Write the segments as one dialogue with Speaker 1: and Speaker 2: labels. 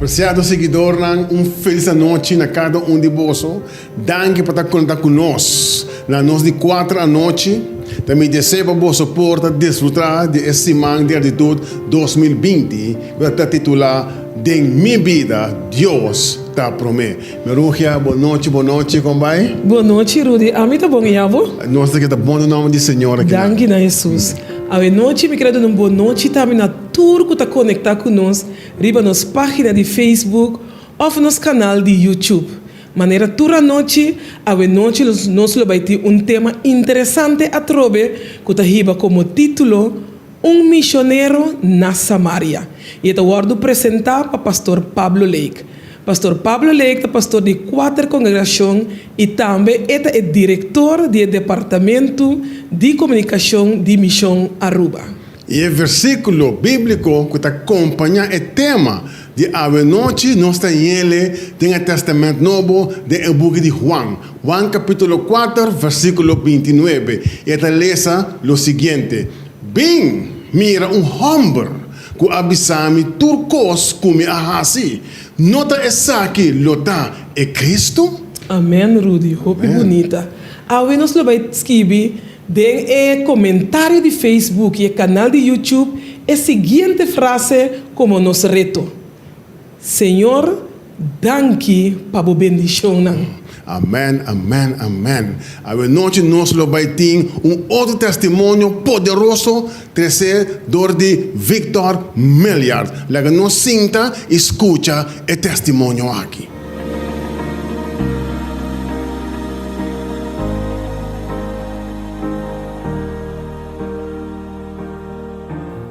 Speaker 1: Apresiado siguidornan, un felis anochi na kada un di boso. Danki pa ta konta ku nos na nos di kuater anochi. Ta mi deseo pa boso por ta disfrutá di e Siman di Gratitut 2020 ku ta titulá Den mi bida Dios ta promé. Merugia, bon nochi, bon nochi, kon bai?
Speaker 2: Bon nochi Rudy, ami ta bon i abo?
Speaker 1: Nos ta keda bon den nòmber di Señor aki nan.
Speaker 2: Danki na Hesus. Awe nochi mi kere duna un bon nochi tambe na tur ku ta konektá ku nos riba nos página di Facebook òf nos kanal di YouTube. Manera tur anochi, awe nochi nos lo bai tin un tema interesante atrobe ku ta hiba komo título Un Misionero na Samaria i e ta wòrdu presentá pa Pastor Pablo Lake. Pastor Pablo Lake ta pastor di kuater kongregashon i tambe e ta e direktor di e departamentu di komunikashon di Mishon Aruba.
Speaker 1: I e versíkulo bíbliko ku ta kompañá e tema di awe nochi nos ta yele den e Tèstamènt Nobo den e buki di Huan, Huan kapítulo kuater, versíkulo bintinuebe, i e ta lesa lo siguiente, Bin mira un hòmber ku a bisa mi tur kos ku mi a hasi. No ta esaki lo ta e Kristu?
Speaker 2: Amèn Rudy, hopi bunita. Awe nos lo bai skibi Den e komentario di Facebook i e kanal di YouTube e siguiente frase komo nos reto, Señor, danki pa bo bendishonnan.
Speaker 1: Amen, amen, amen. Awe nochi nos lo bai tin un otro testimonio poderoso tresé dor di Victor Milliard. Laga nos sinta i skucha e testimonio aki.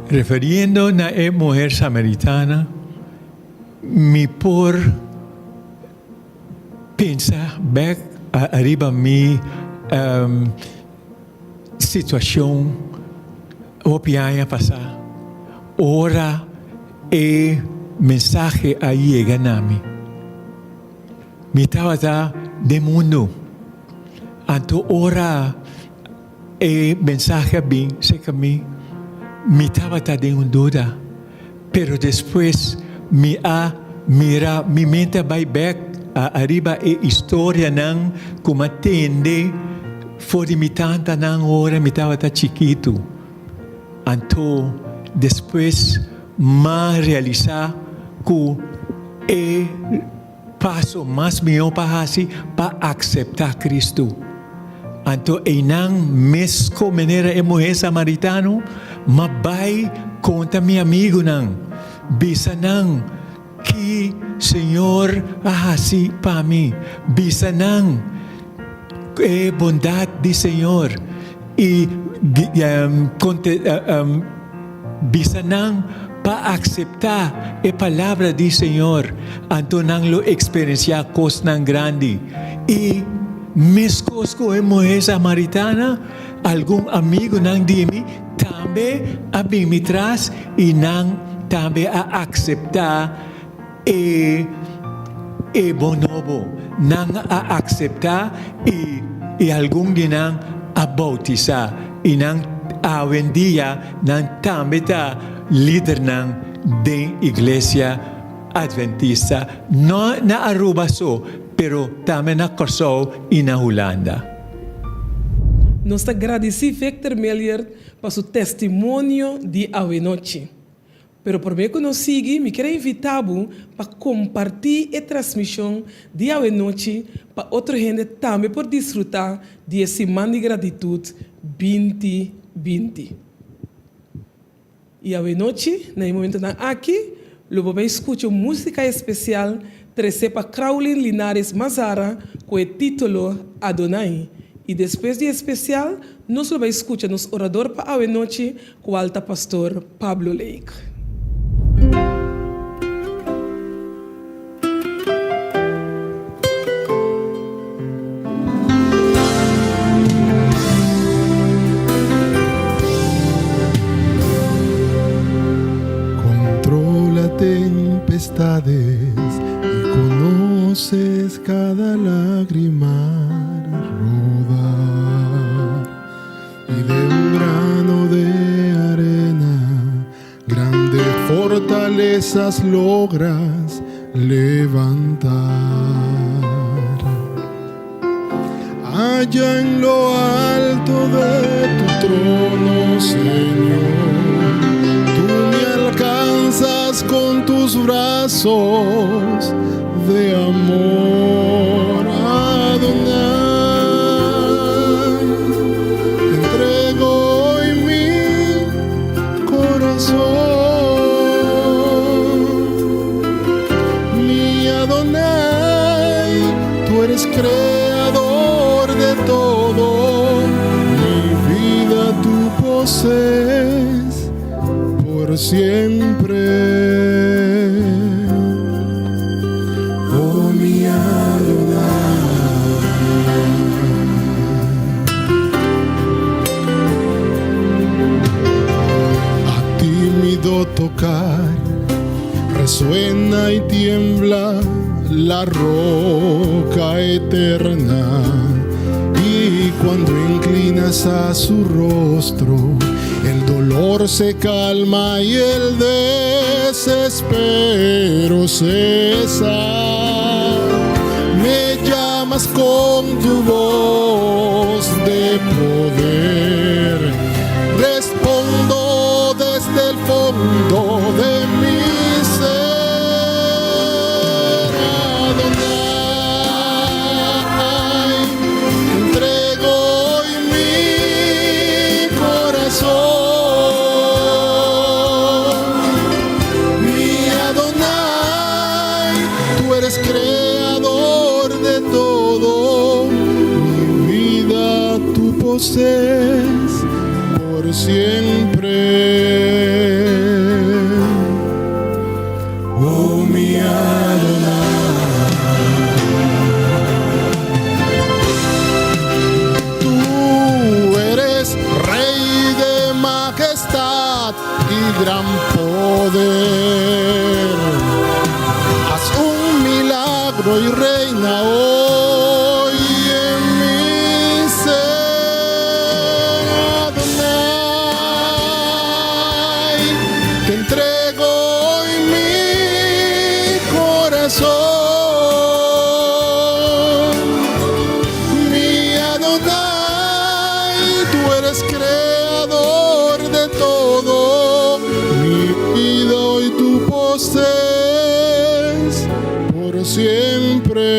Speaker 3: Referiendo na e muher samaritana, mi por pensa bek ariba mi Situacion hopi aña pasa ora e mensahe a yega na mi. Mi tabata den mundo, anto ora e mensahe a bin cerca mi, mi tabata den un duda. Pero despues mi a mira mi mente a bai bek ariba e historianan ku mi a tende for di mi tantanan ora mi tabata chikitu. Anto despues m'a realisá ku e Paso mas mihó pa hasi pa akseptá Kristu. Anto einan mes ku manera e muhé samaritano, m'a bai konta mi amigunan, bisa nan ki Señor a hasi pa mi, bisa nan e bondat di Señor i Bisa nan pa akseptá e palabra di Señor, anto nan lo eksperensiá kosnan grandi. I meskos ku e muhé samaritana, algun amigunan di mi tambe a bin mi tras i nan tambe a akseptá e e bon nobo. Nan a akseptá i i algun di nan a boutisá i nan awendia nan tambe ta lidernan den Iglesia Adventista, no na Aruba so, pero tambe na Kòrsou i na Hulanda.
Speaker 2: Nos ta gradisí Victor Milliard pa su testimonio di awenochi. Pero promé ku nos sigui, mi kier a invitá bo pa kompartí e transmishon di awenochi pa otro hende tambe por disfrutá di e Siman di Gratitut 2020. I awenochi, na e momentonan aki, lo bo bai skucha un músika espesial tresé pa Crowlin Linares Mazara ku e título Adonai. I despues di e espesial, nos lo bai skucha nos orador pa awenochi, Cual ta Pastor Pablo Lake.
Speaker 4: Controla tempestades y conoces cada lágrima rodar. Y de un grano de arena, grandes fortalezas logras. levantar. Allá en lo alto de tu trono, Señor, tú me alcanzas con tus brazos de amor. Adonai, te entrego hoy mi corazón. Mi Adonai, tú eres creador de todo, mi vida tú posees por siempre. Oh mi Adonai. A tímido tocar resuena y tiembla la roca eterna. Y cuando inclinas a su rostro, el dolor se calma y el desespero cesa. Me llamas con tu voz de poder. Respondo desde el fondo de mi ser. Adonai, te entrego hoy mi corazón. Mi Adonai, tú eres creador de todo. Mi vida tú posees por siempre. Oh mi Adonai. Tú eres rey de majestad y gran poder. Haz un milagro y reina hoy en mi ser. Adonai, te entrego hoy mi corazón. Mi Adonai, tú eres creador de todo. Mi vida hoy tú posees por siempre.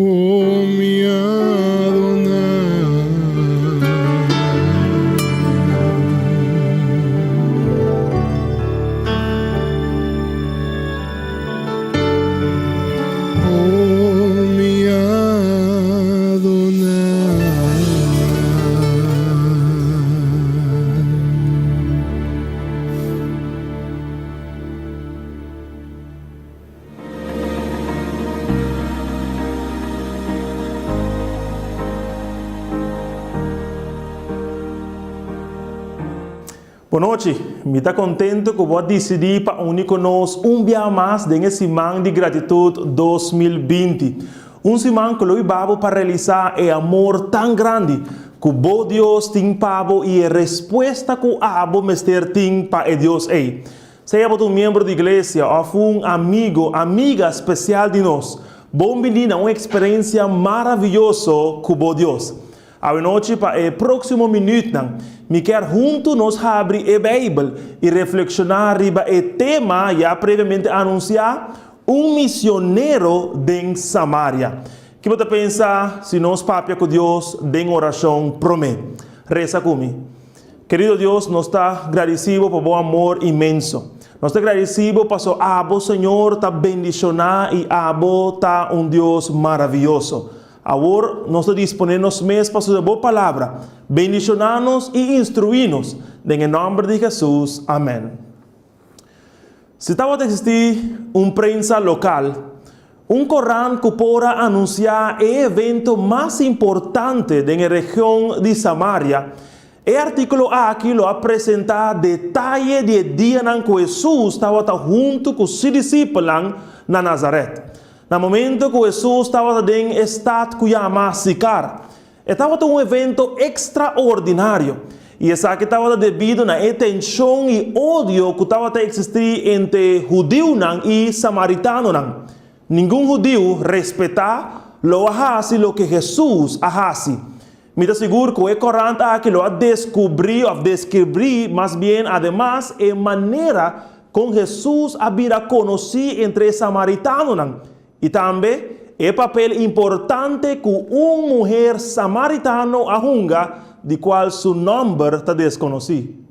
Speaker 4: Oh mi Adonai. Oh mi Adonai.
Speaker 5: Bon nochi, mi ta contento cu bo a dicidi pa uni cu nos un bia mas den e Siman di Gratitud 2020. Un siman cu lo hiba bo pa realisa e amor tan grandi cu bo Dios tin pa bo y e respuesta cu abo mester tin pa e Dios ey. Sea bo ta un miembro di iglesia of un amigo, amiga special di nos, bon bini na un experiencia maraviyoso cu bo Dios. Awenochi pa e próksimo minütnan, mi kier huntu nos habri e Beibel i reflekshoná riba e tema ya previamente anunsiá, Un misionero den Samaria. Ki bo ta pensa si nos papia ku Dios den orashon promé? Resa ku mi. Kerido Dios, nos ta gradisí Bo pa Bo amor inmenso. Nos ta gradisí Bo paso Abo, Señor, ta bendishoná i Abo ta un Dios maravioso. Awor nos ta disponé nos mes pa studia Bo Palabra. Bendishoná nos i instruí nos. Den e nòmber di Hesus, amèn. Si tabata eksistí un prensa lokal, un korant ku por a anunsiá e evento mas importante den e region di Samaria, e artíkulo aki lo a presentá detaye di e dianan ku Hesus tabata huntu ku su disipelnan na Nazaret. Na momento ku Hesus tabata den e stat ku yama Sikar, e tabata un evento ekstraordinario. I esaki tabata debido na e tenshon i odio ku tabata eksistí entre hudiunan i samaritanonan. Ningun hudiu respetá lo a hasi loke Hesus a hasi. Mi ta sigur ku e korant aki lo a deskubrí òf deskribí mas bien ademas e manera kon Hesus a bira konosí entre e samaritanonan i tambe e papel importante ku un muher samaritano a hunga di kual su nòmber ta deskonosí.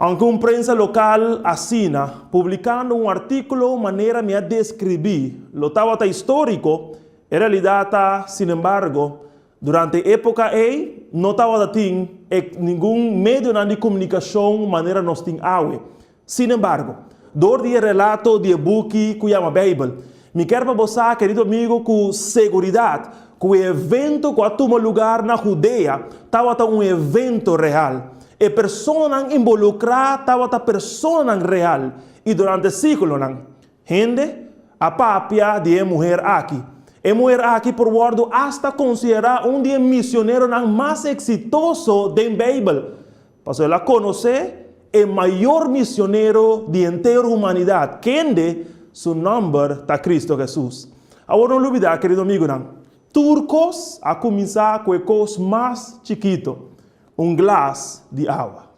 Speaker 5: Aunke un prensa lokal asina, publikando un artíkulo manera mi a deskribí lo tabata históriko, e realidat ta, sinembargo, durante e époka ei no tabata tin e ningun medionan di komunikashon manera nos tin awe. Sinembargo, dor di e relato di e buki ku yama Beibel, mi kier pa bo sa, kerido amigo, ku seguridat ku e evento ku a tuma lugar na Hudea tabata un evento real. E personanan involukrá tabata personanan real i durante siglonan, hende a papia di e muher aki. E muher aki por wòrdu asta konsiderá un di e misioneronan mas eksitoso den Beibel, pasobra el a konosé e mayor misionero di henter humanidat, kende su nòmber ta Kristu Hesus. Awor no lubidá, kerido amigunan, tur kos a kuminsá ku e kos mas chikito. Un glas di awa.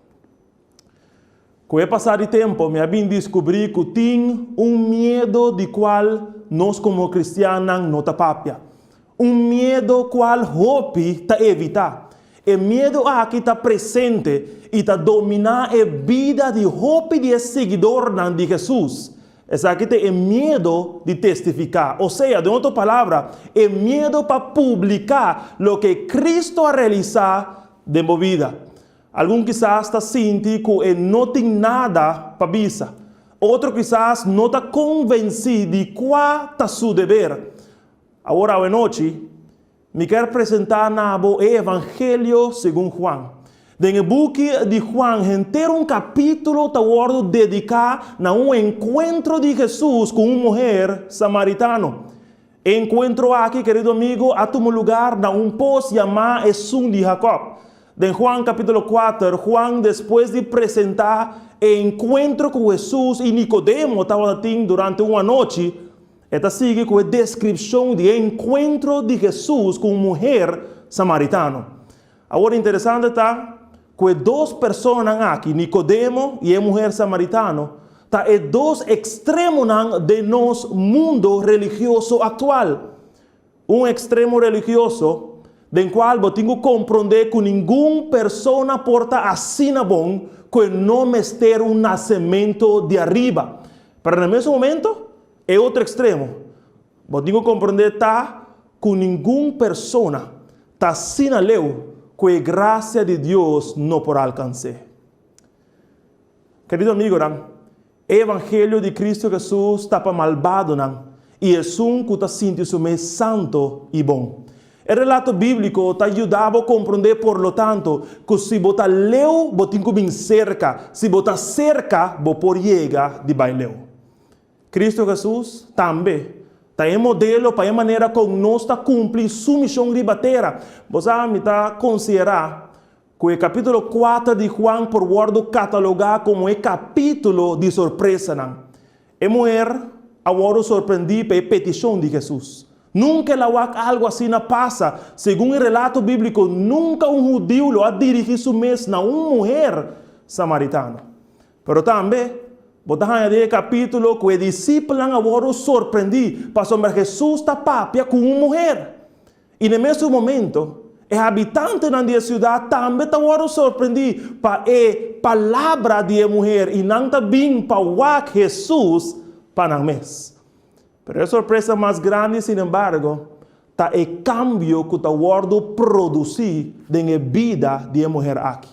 Speaker 5: Ku e pasá di tempu mi a bin diskubrí ku tin un miedo di kual nos komo kristiannan no ta papia. Un miedo kual hopi ta evitá. E miedo aki ta presente i ta dominá e bida di hopi di e siguidornan di Hesus. Esaki ta e miedo di testifiká, osea, den otro palabra, e miedo pa publiká loke Cristo a realisá den bo bida. Algun kisas ta sinti ku e no tin nada pa bisa. Otro kisas no ta konvensí di kua ta su deber. Awor awenochi, Mi kier presentá na bo e Evangelio segun Juan. Den e buki di Juan henter un kapítulo ta wòrdu dediká na un enkuentro di Hesus ku un muher samaritano. E enkuentro aki, kerido amigo, a tuma lugar na un pos yamá esun di Jakòb. Den Juan kapítulo kuater, Juan despues di presentá e enkuentro ku Hesus i Nikodemo tabata tin durante un anochi, E ta sigui ku e deskripshon di e enkuentro di Hesus ku un muher samaritano. Awor interesante ta ku e dos personanan aki, Nikodemo i e muher samaritano, ta e dos ekstremonan den nos mundo religioso aktual. Un ekstremo religioso den kual bo tin ku komprondé ku ningun persona por ta asina bon ku e no mester un nasementu di ariba. Pero na mesun momento, e otro ekstremo, bo tin ku komprondé ta ku ningun persona ta asina leu ku e grasia di Dios no por alkans'é. Kerido amigonan, e evangelio di Cristo Jesus ta pa malbadonan i esun ku ta sinti su mes santo i bon. E relato bíbliko ta yuda bo komprondé por lo tanto ku si bo ta leu bo tin ku bin serka, si bo ta serka bo por yega di bai leu. Cristo Jesus tambe ta e modelo pa e manera kon nos ta kumpli su mishon riba tera. Bo sa, mi ta konsiderá Ku e kapítulo kuater di Juan por wòrdu katalogá komo e kapítulo di sorpresanan. E muher a wòrdu sorprendí pa e petishon di Hesus. Nunka el a wak algu asina pasa. Segun e relato bíbliko, nunka un hudiu lo a dirigí su mes na un muher samaritano. Pero tambe, bo ta haña den e kapítulo ku e disipelnan a wòrdu sorprendí pasobra Hesus ta papia ku un muher. I na e mesun momento, e habitantenan di e siudat tambe ta wòrdu sorprendí pa e palabra di e muher i nan ta bin pa wak Hesus pa nan mes. Pero e sorpresa mas grandi, sinembargo, ta e kambio ku ta wòrdu produsí den e bida di e muher aki.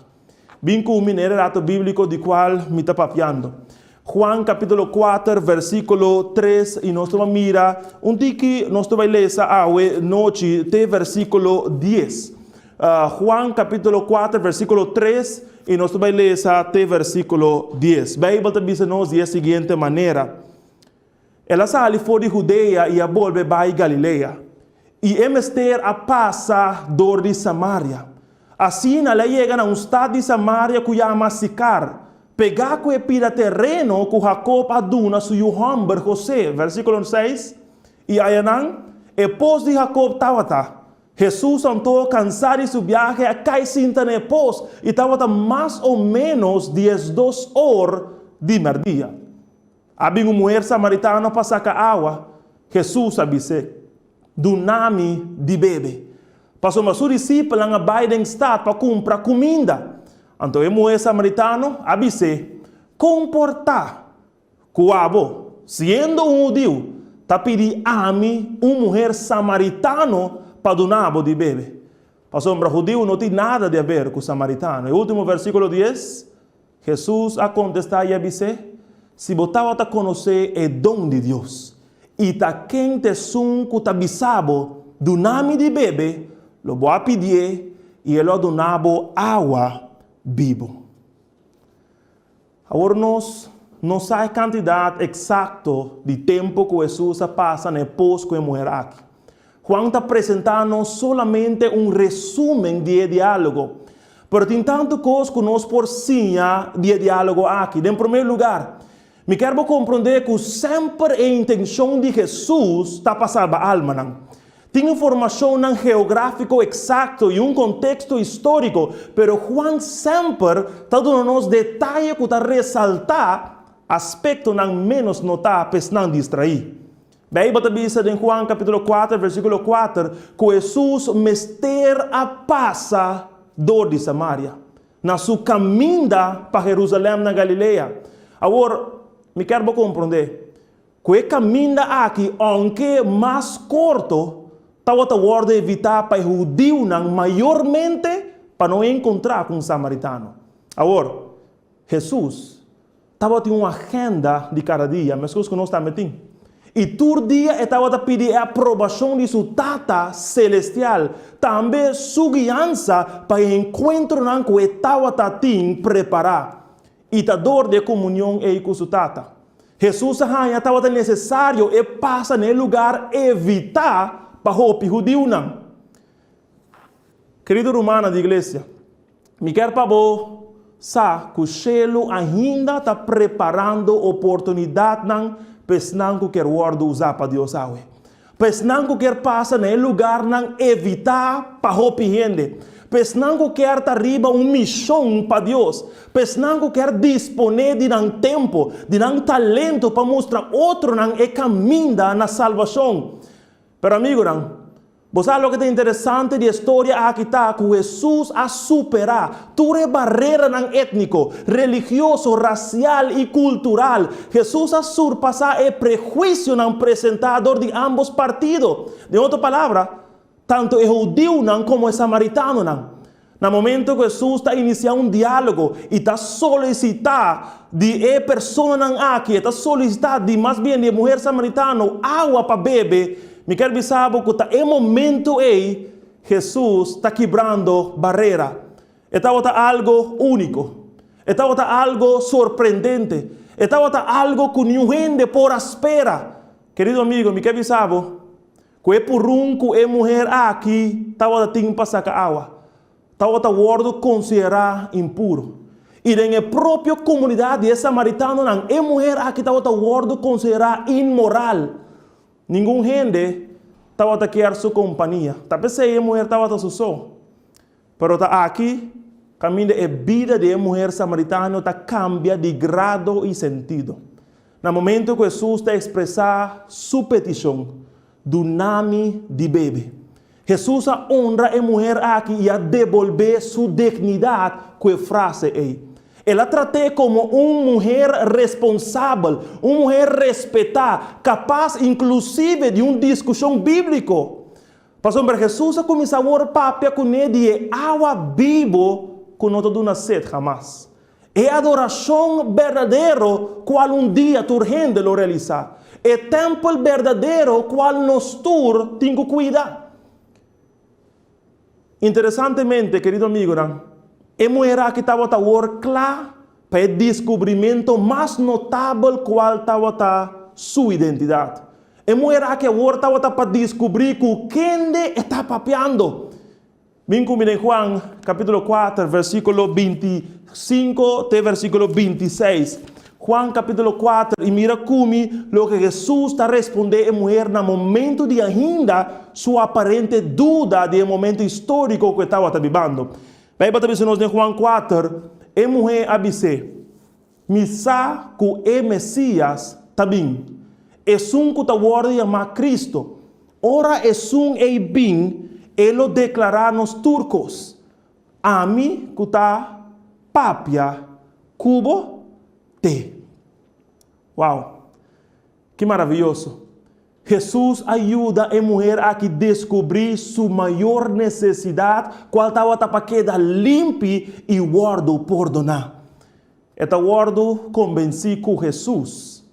Speaker 5: Bin ku mi na e relato bíbliko di kual mi ta papiando. Juan kapítulo kuater versíkulo tres i nos ta bai mira un tiki, nos ta bai lesa awe nochi te versíkulo dies. Juan kapítulo kuater versíkulo tres i nos ta bai lesa te versíkulo dies. Beibel ta bisa nos di e siguiente manera, El a sali for di Hudea i a bolbe bai Galilea, i e mester a pasa dor di Samaria. Asina el a yega na un stat di Samaria ku yama Sikar, pegá ku e pida tereno ku Jakob a duna su yu hòmber José, versíkulo seis, I ayanan, e pos di Jakob tabata. Hesus anto, kansá di su biahe, a kai sinta na e pos, i tabata mas o ménos diesdos or di mèrdia. A bin un muher samaritano pa saka awa. Hesus a bis'é, Duna mi di bebe. Pasobra su disipelnan a bai den stat pa kumpra kuminda. Anto e muher samaritano a bis'é, Kon por ta ku abo, siendo un hudiu, ta pidi ami, un muher samaritano, pa duna bo di bebe? Pasobra hudiu no tin nada di haber ku samaritano. E último versíkulo dies, Hesus a kontestá i a bis'é, Si bo tabata konosé e don di Dios, i ta ken ta esun ku ta bisa bo, Duna mi di bebe, lo bo a pidié i e lo a duna bo awa bibu. Awor nos no sa e kantidat eksakto di tempu ku Hesus a pasa na e pos ku e muher aki. Juan ta presentá nos solamente un resúmen di e diálogo. Pero tin tantu kos ku nos por siña di e diálogo aki. Den promé lugar, mi kier bo komprondé ku semper e intenshon di Hesus ta pa salba almanan. Tin informashonnan geográfiko eksakto i un konteksto históriko, pero Juan semper ta duna nos detaye ku ta resaltá aspektonan ménos notá pa esnan distraí. Beibel ta bisa den Juan kapítulo kuater versíkulo kuater ku Hesus mester a pasa dor di Samaria na su kaminda pa Herusalèm na Galilea. Awor, mi kier bo komprondé ku e kaminda aki, ounke mas korto, tabata wòrdu evitá pa e hudiunan mayormente pa no enkontrá ku un samaritano. Awor, Hesus tabatin un agenda di kada dia, meskos ku nos tambe tin. I tur dia e tabata pidi e aprobashon di su Tata selestial, tambe su guiansa pa e enkuentronan ku e tabata tin prepará. I ta dor di e komunion ei ku su Tata, Hesus a haña tabata nesesario e pasa na e lugar evitá pa hopi hudiunan. Kerido rumannan di iglesia, mi kier pa bo sa ku shelu ainda ta preparando oportunidatnan pa esnan ku kier wòrdu usá pa Dios awe. Pa esnan ku kier pasa na e lugarnan evitá pa hopi hende. Pa esnan ku kier ta riba un mishon pa Dios. Pa esnan ku kier disponé di nan tempu, di nan talento pa mustra otronan e kaminda na salbashon. Pero amigunan, bo sa loke ta interesante di e storia aki ta ku Hesus a superá tur e bareranan étniko, religioso, rasial i kultural. Hesus a surpasá e prehuisionan presentá dor di ámbos partido. Den otro palabra, tantu e hudiunan komo e samaritanonan. Na momento ku Hesus ta inisiá un diálogo i ta solisitá di e personanan aki, e ta solisitá di mas bien di e muher samaritano awa pa bebe, mi kier bisa bo ku ta e momento ei Hesus ta kibrando barera. E tabata algo úniko. E tabata algo sorprendente. E tabata algo ku niun hende por a spera. Kerido amigo, mi kier bisa bo Ku e purun ku e muher aki tabata tin pa saka awa, tabata wòrdu konsiderá impuru. I den e propio komunidat di e samaritanonan, e muher aki tabata wòrdu konsiderá inmoral. Ningun hende tabata kier su kompania. Ta p'esei e muher tabata su so. Pero ta aki kaminda e bida di e muher samaritano ta kambia di grado i sentido. Na momento ku Hesus ta ekspresá su petishon, Duna mi di bebe. Hesus a onra e muher aki i a debolbé su dignidat ku e frase ei. El a trat'é komo un muher responsabel, un muher respetá, kapas inklusive di un diskushon bíbliko. Pasobra Hesus a kuminsá wor papia kuné di e awa bibu ku no ta duna set hamas. E adorashon berdadero kual un dia tur hende lo realisá. E tèmpel berdadero kual nos tur tin ku kuida. Interesantemente, kerido amigunan, e muher aki tabata wor kla pa e diskubrimento mas notabel kual tabata su identidat. E muher aki awor tabata pa diskubrí ku kende e ta papiando. Bin ku mi den Juan kapítulo 4, versíkulo 25 te versíkulo 26. Juan kapítulo 4, i mira ku mi loke Hesus ta respondé e muher na momento di ainda su aparente duda di e momento históriko ku e tabata bibando. Beibel ta bisa nos den Juan 4, E muhé a bis'é, Mi sa ku e Mesías ta bin, esun ku ta wòrdu yamá Kristu. Ora esun ei bin, e lo deklará nos tur kos. Ami ku ta papia ku bo t'e. Wow! Ki maravioso! Hesus a yuda e muher aki deskubrí su mayor nesesidat, kual tabata pa keda limpi i wòrdu pordoná. E ta wòrdu kombensí ku Hesus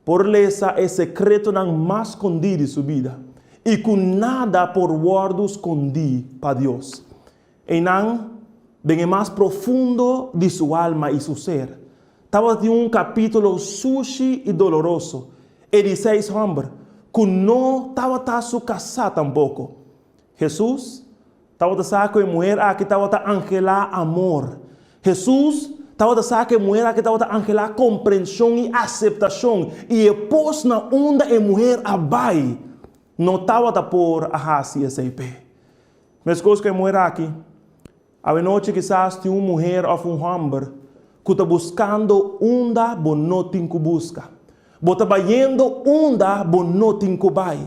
Speaker 5: por lesa e sekretonan mas skondí di su bida i ku nada por wòrdu skondí pa Dios. Einan, den e mas profundo di su alma i su ser, tabatin un kapítulo sushi i doloroso, e di seis hòmber, ku no tabata su kasá tampoko. Hesus tabata sa ku e muher aki tabata anhelá amor. Hesus tabata sa ku e muher aki tabata anhelá komprenshon i aseptashon, i e pos na unda e muher a bai no tabata por a hasi esei p'e. Meskos ku e muher aki, awenochi kisas tin un muher òf un hòmber ku ta buskando unda bo no tin ku buska. Bo ta bayendo unda bo no tin ku bai.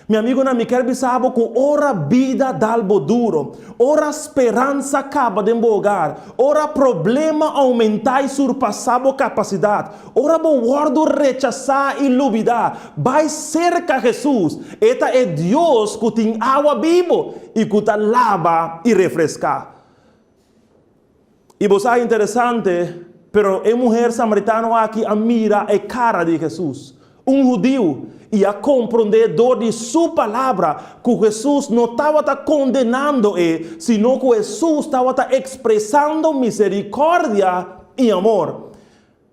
Speaker 5: Mi amigunan, mi kier bisa bo ku ora bida dal bo duro, ora speransa kaba den bo hogar, ora problema oumentá i surpasá bo kapasidat, Ora bo wòrdu rechasá i lubidá, bai serka Hesus. E ta e Dios ku tin awa bibu i ku ta laba i refreská. I bo sa interesante, pero e muher samaritano aki a mira e kara di Hesus, un hudiu, i a komprondé dor di su palabra ku Hesus no tabata kondenando e, sino ku Hesus tabata ekspresando miserikòrdia i amor.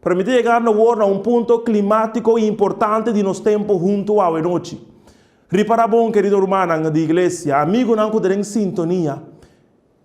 Speaker 5: Pero mi ta yegando awor na un punto klimátiko i importante di nos tempu huntu awe nochi. Ripará bon, kerido rumannan di iglesia, amigunan ku ta den sintonia,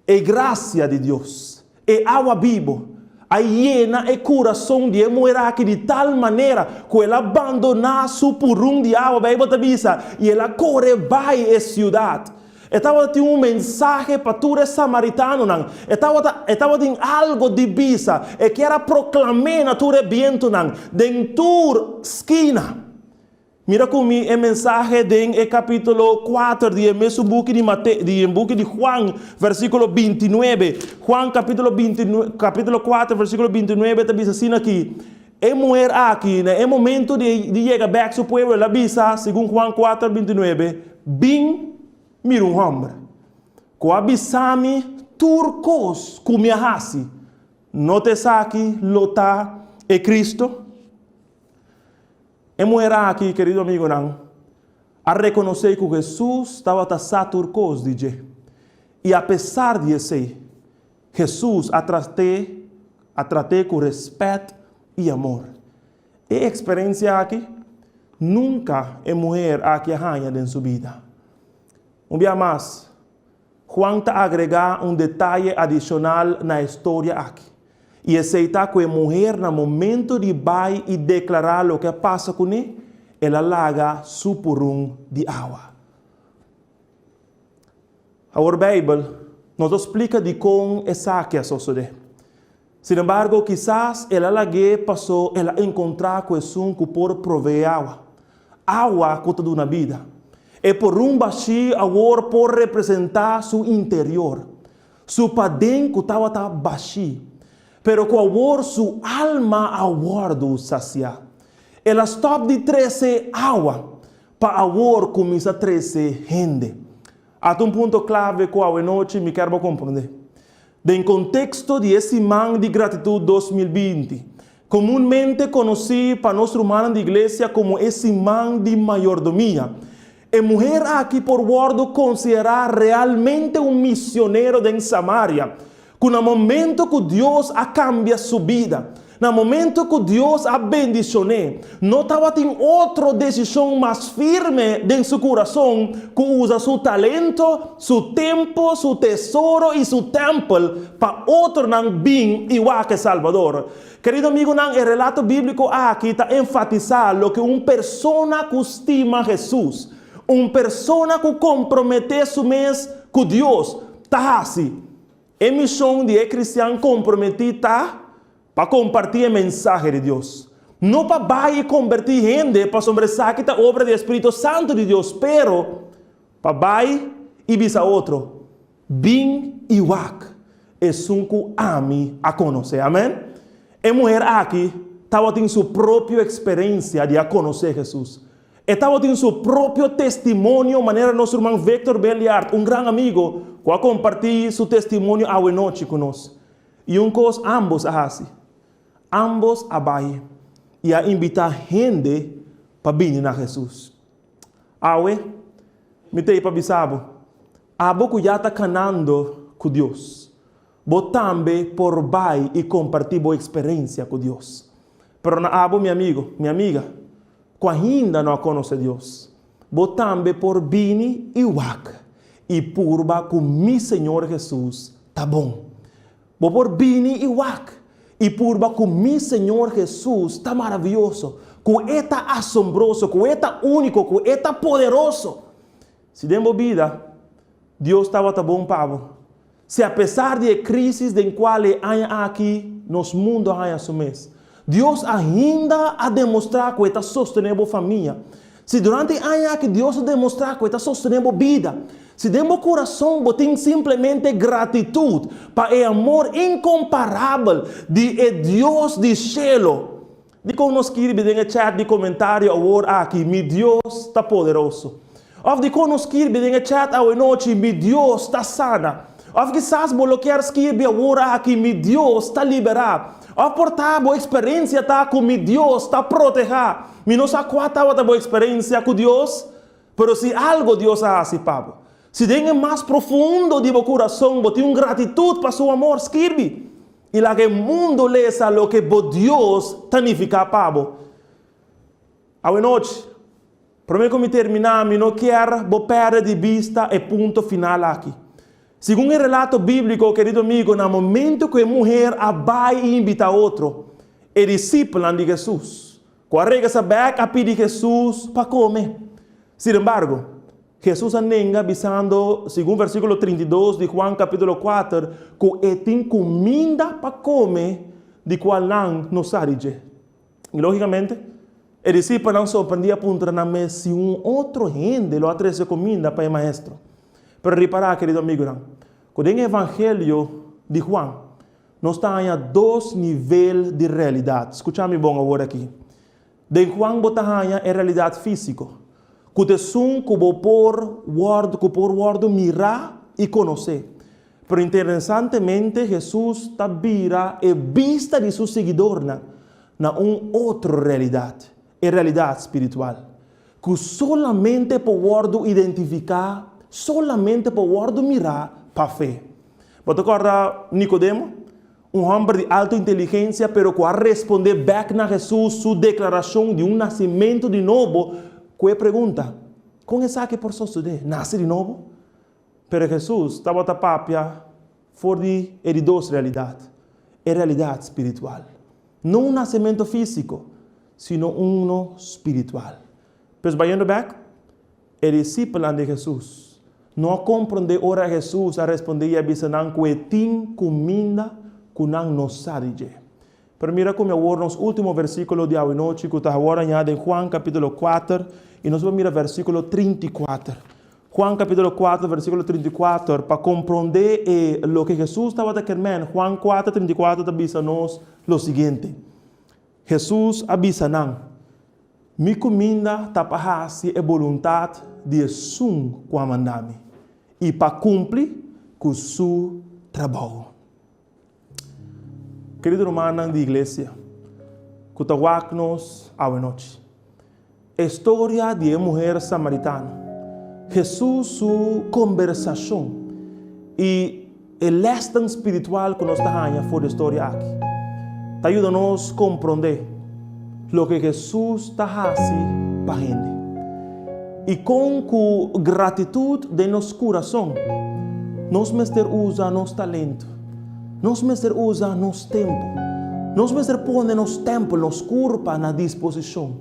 Speaker 5: e grasia di Dios, e awa bibu, a yena e kurason di e muher aki di tal manera ku el a bandoná su purun di awa, Beibel ta bisa, i el a kore bai e siudat. E tabata tin un mensahe pa tur e samaritanonan. E tabata, e tabatin algo di bisa. E kier a proklam'é na tur e bientunan, den tur skina. Mira ku mi e mensahe den e kapítulo kuater di e mesun buki di Mate, di e buki di Juan, versíkulo bintinuebe. Juan kapítulo binti, kapítulo kuater, versíkulo bintinuebe ta bisa asina aki, E muher aki, na e momento di di yega bek su pueblo, el a bisa, segun Juan kuater, bintinuebe, Bin mira un hòmber ku a bisa mi tur kos ku mi a hasi. No ta esaki lo ta e Cristo? E muher aki, kerido amigunan, a rekonosé ku Hesus tabata sa tur kos di dje. I apesar di esei, Hesus a trat'é a trat'é ku rèspèt i amor. E eksperensia aki nunka e muher aki a haña den su bida. Un bia mas, Juan ta agregá un detaye adishonal na e storia aki, i esei ta ku e muher na momento di bai i deklará loke a pasa kuné, el a laga su purun di awa. Awor Beibel no ta splika dikon esaki a sosodé. Sinembargo, kisas el a lag'é pasó el a enkontrá ku esun ku por proveé awa, awa ku ta duna bida. E porun bashí awor por representá su interior, su paden ku tabata bashí, pero ku awor su alma a wòrdu sasiá. El a stòp di trese awa pa awor kuminsá trese hende. Ata un punto klave ku awenochi mi kier bo komprondé. Den konteksto di e Siman di Gratitut 2020, komunmente konosí pa nos rumannan di iglesia komo e Siman di Mayordomia, e muher aki por wòrdu konsiderá realmente un misionero den Samaria, ku na momento ku Dios a kambia su bida. Na momento ku Dios a bendishon'é, no tabatin otro desishon mas firme den su kurason ku usa su talento, su tempu, su tesoro i su tèmpel pa otronan bin i wak e Salbador. Kerido amigunan, e relato bíbliko aki ta enfatisá loke un persona ku stima Hesus, un persona ku komprometé su mes ku Dios, ta hasi. E mishon di e kristian komprometí ta pa kompartí e mensahe di Dios. No pa bai i kombertí hende, pasobra esaki ta obra di e spiritu santu di Dios, pero pa bai i bisa otro, Bin i wak esun ku ami a konosé. Amèn. E muher aki tabatin su propio eksperensia di a konosé Hesus. E tabatin su propio testimonio manera nos ruman Victor Belliard, un gran amigo ku a kompartí su testimonio awe nochi ku nos. I un kos ámbos a hasi. Ámbos a bai i a invitá hende pa bini na Hesus. Awe, mi ta ei pa bisa bo, abo ku ya ta kanando ku Dios, bo tambe por bai i kompartí bo eksperensia ku Dios. Pero na abo, mi amigo, mi amiga, ku ainda no a konosé Dios, bo tambe por bini i wak i purba ku mi Señor Hesus ta bon. Bo por bini i wak i purba ku mi Señor Hesus ta maravioso, ku E ta asombroso, ku E ta úniko, ku E ta poderoso. Si den bo bida Dios tabata bon pa bo, si apesar di e krísis den kual e aña aki nos mundu a haña su mes, Dios ainda a demostrá ku E ta sostené bo famia, si durante e aña aki Dios a demostrá ku E ta sostené bo bida, si den bo kurason bo tin simplemente gratitut pa e amor inkomparabel di e Dios di shelu, Dikon no skirbi den e chat di komentario awor aki, Mi Dios ta poderoso? Òf dikon no skirbi den e chat awenochi, Mi Dios ta sana? Òf kisas bo lo kier skirbi awor aki, Mi Dios ta liberá? Òf por ta bo eksperensia ta ku Mi Dios ta protehá? Mi no sa kua tabata bo eksperensia ku Dios, pero si algo Dios a hasi pa bo, si den e mas profundo di bo kurason bo tin un gratitut pa Su amor, skirbi! I laga e mundu lesa loke bo Dios ta nifiká pa bo. Awenochi, promé ku mi terminá, mi no kier bo pèrdè di bista e punto final aki. Segun e relato bíbliko, kerido amigo, na momentu ku e muher a bai i invitá otro, e disipelnan di Hesus, ku a regresá bèk a pidi Hesus pa kome. Sin embargo, Hesus a nenga bisando, segun versíkulo 32 di Juan kapítulo 4, ku e tin kuminda pa kome di kual nan no sa di dje. I lógikamente, e disipelnan sorprendí a puntra nan mes si un otro hende lo a trese kuminda pa e Maestro. Pero ripará, kerido amigunan, ku den e Evangelio di Juan, nos ta haña dos nivel di realidat. Skucha mi bon awor aki. Den Juan bo ta haña e realidat físiko, ku ta esun ku bo por wòrdu ku por wòrdu mirá i konosé. Pero interesantemente Hesus ta bira e bista di su siguidornan na un otro realidat, e realidat spiritual, ku solamente por wòrdu identifiká, solamente por wòrdu mirá pa fe. Bo ta kòrda Nikodemo? Un hòmber di alto inteligensia pero ku a respondé bèk na Hesus su deklarashon di un nasimentu di nobo ku e pregunta, Kon esaki por sosodé, nase di nobo? Pero Hesus tabata papia for di e di dos realidat, e realidat spiritual. No un nasementu físiko, sino uno spiritual. Pues bayendo bèk, E disipelnan di Hesus no a komprondé ora Hesus a respondé i a bisa nan ku e tin kuminda ku nan no sa di dje. Pero mira ku mi awor nos último versíkulo di awenochi ku ta awor aña den Juan kapítulo kuater i nos por mira versíkulo 34. Juan kapítulo 4 versíkulo 34 pa komprondé e loke Hesus tabata kermen Juan 4, 34 ta bisa nos lo siguiente. Hesus a bisa nan, Mi kuminda ta pa hasi e boluntat di esun ku a manda mi i pa kumpli ku su trabou. Kerido rumannan di iglesia ku ta wak nos awenochi, e storia di e muher samaritano, Hesus su kombersashon i e lèsnan spiritual ku nos ta haña for di e storia aki. ta yuda nos komprondé loke Hesus ta hasi pa hende i kon ku gratitut den nos kurason nos mester usa nos talento, nos mester usa nos tempu, nos mester pone nos tèmpel, nos kurpa na disposishon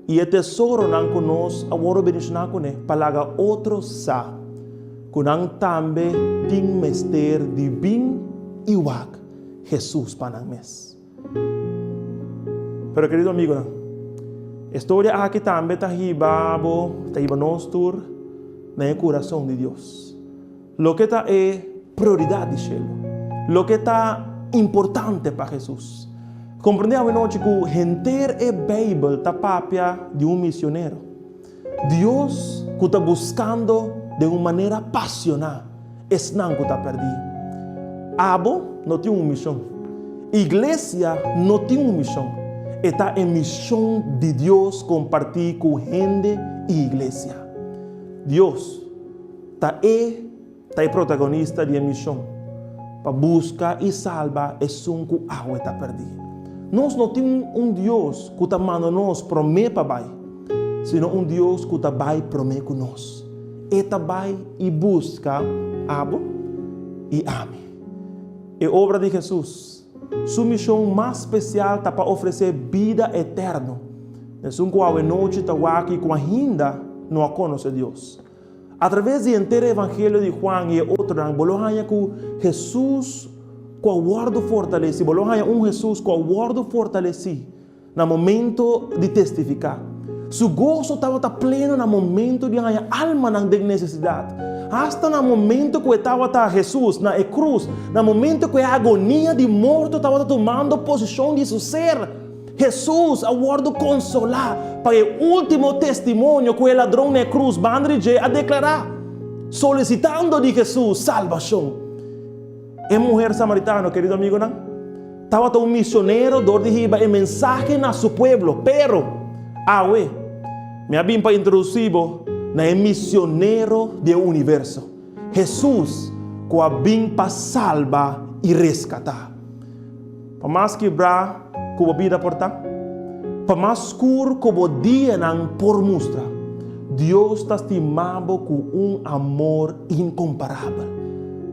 Speaker 5: i e tesoronan ku nos a wòrdu bendishoná kuné pa laga otro sa ku nan tambe tin mester di bin i wak Hesus pa nan mes. Pero kerido amigonan, e storia aki tambe ta hiba bo, ta hiba nos tur na e kurason di Dios. Loke ta e prioridat di shelu, loke ta importante pa Hesus. Komprendé awenochi ku henter e Beibel ta papia di un misionero. Dios ku ta buskando den un manera pasioná esnan ku ta pèrdí. Abo no tin un mishon. Iglesia no tin un mishon. E ta e mishon di Dios kompartí ku hende i iglesia. Dios ta e ta e protagonista di e mishon pa buska i salba esun ku awe ta pèrdí. Nos no tin un Dios ku ta manda nos promé pa bai, sino un Dios ku ta bai promé ku nos. E ta bai i buska abo i ami. E obra di Hesus, Su mishon mas spesial ta pa ofresé bida eterno na esun ku awe nochi ta wak i ku ainda no a konosé Dios. Atraves di henter e Evangelio di Juan i e otronan, bo lo haña ku Hesus ku a wòrdu fortalesí, bo lo haña un Hesus ku a wòrdu fortalesí na momento di testifiká. Su goso tabata pleno na momento di haña almanan den nesesidat. Asta na momento ku e tabata Hesus na e krus, na momento ku e agonia di morto tabata tumando posishon di su ser, Hesus a wòrdu konsolá pa e último testimonio ku e ladron na e krus banda di dje a deklará, solisitando di Hesus salbashon. E muher samaritano, kerido amigonan, tabata un misionero dor di hiba e mensahe na su pueblo. Pero, awe, mi a bin pa introdusí bo na e misionero di e universo, Hesus, ku a bin pa salba i reskatá. Pa mas kibrá ku bo bida por ta, pa mas skur ku bo dianan por mustra, Dios ta stima bo ku un amor inkomparabel.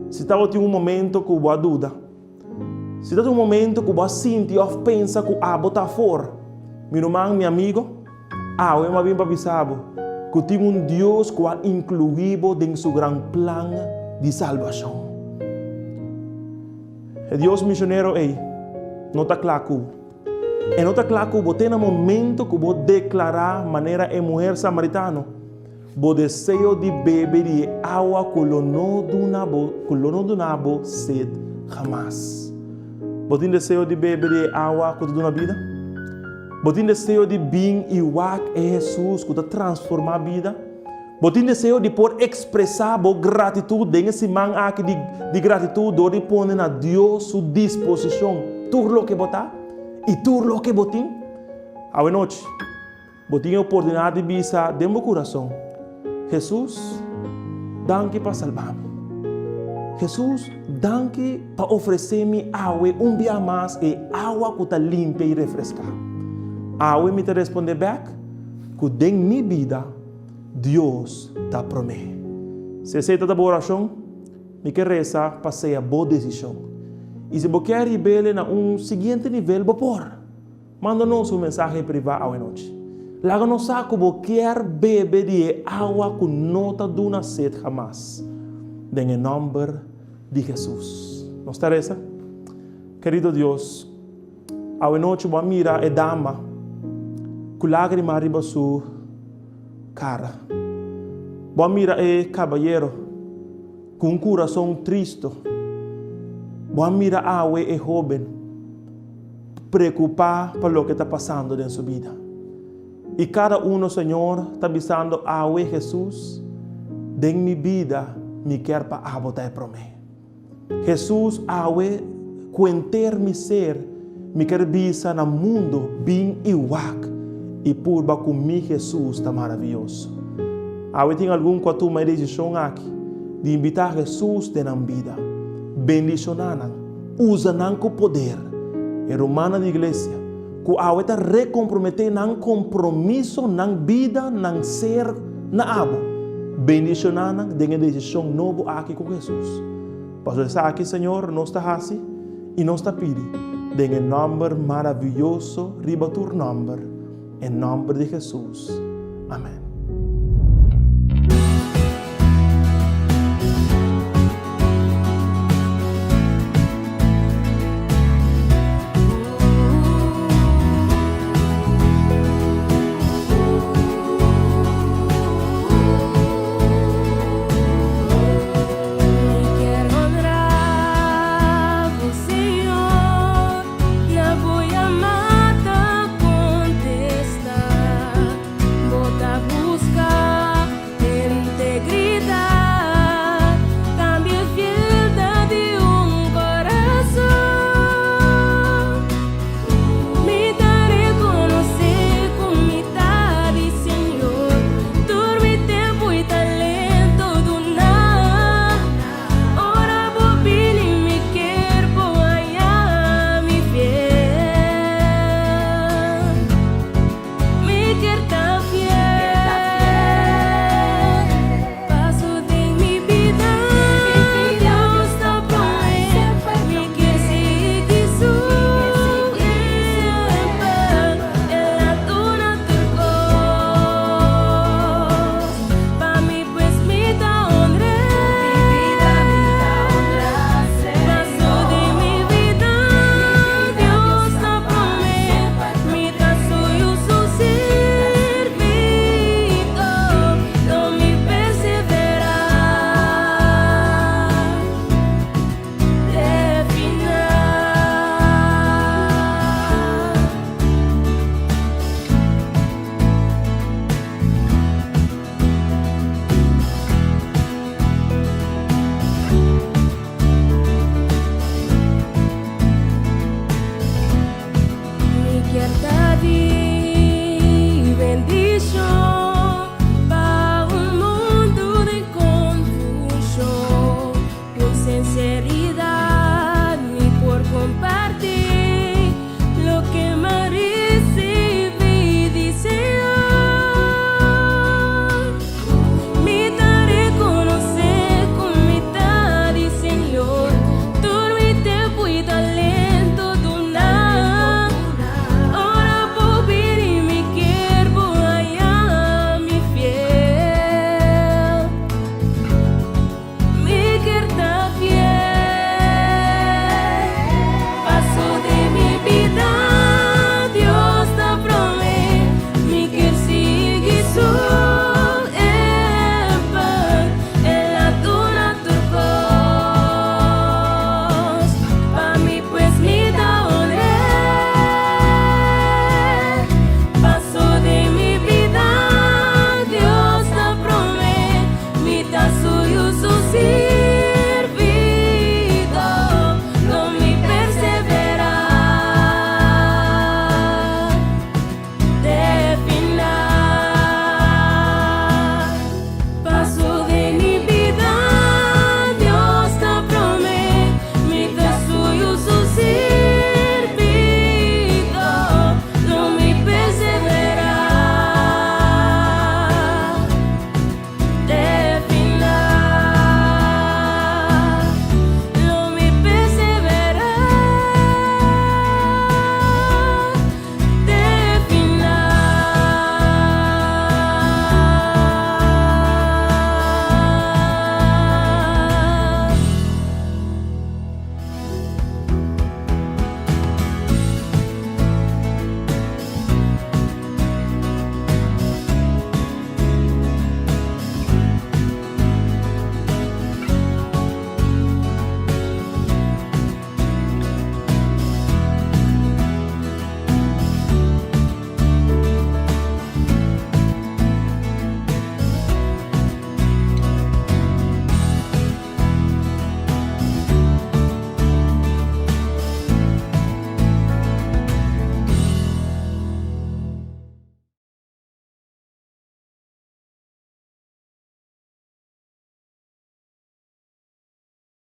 Speaker 5: Si tabatin un momento ku bo a duda, si tabatin un momento ku bo a sinti òf pensa ku abo ta afor, mi ruman, mi amigo, awe mi a bin pa bisa bo ku tin un Dios ku a inkluí bo den su gran plan di salbashon. E Dios misionero ei no ta kla ku bo. E no ta kla ku bo te na momento ku bo deklará manera e muher samaritano, bo deseo di bebe di e awa ku lo no duna bo, ku lo no duna bo sed hamas. Bo tin deseo di bebe di e awa ku ta duna bida? Bo tin deseo di bin i wak e Hesus ku ta transformá bida? Bo tin deseo di por ekspresá bo gratitut den e siman aki di di gratitut dor di pone na Dios su disposishon tur loke bo ta i tur loke bo tin? Awenochi, bo tin e oportunidat di bisa den bo kurason, Hesus, danki pa salba mi. Hesus, danki pa ofresé mi awe un bia mas e awa ku ta limpia i refreská. Awe mi ta respondé bèk ku den mi bida, Dios ta promé. Si esei ta ta bo orashon, mi ke resa pa sea bo desishon. I si bo kier hib'el na un siguiente nivel, bo por! Manda nos un mensahe privá awenochi. Laga nos sa ku bo kier bebe di e awa ku no ta duna set hamas. Den e nòmber di Hesus. Nos ta resa? Kerido Dios, Awenochi bo a mira e dama ku lágrima riba su kara. Bo a mira e kabayero ku un kurason tristu. Bo a mira awe e hóben preokupá pa loke ta pasando den su bida. I kada uno, Señor, ta bisando awe, Hesus, den mi bida mi kier pa abo ta e promé. Hesus awe ku henter mi ser mi ker bisa na mundo bin i wak i purba ku mi Hesus ta maravioso. Awe tin algun ku a tuma e desishon aki di invitá Hesus den nan bida. Bendishoná nan, usa nan ku poder. E rumannan di iglesia ku awe ta rekomprometé nan kompromiso, nan bida, nan ser na abo, bendishoná nan den e desishon nobo aki ku Hesus. Pasobra esaki, Señor, nos ta hasi i nos ta pidi den e nòmber maravioso riba tur nòmber, e nòmber di Hesus. Amèn.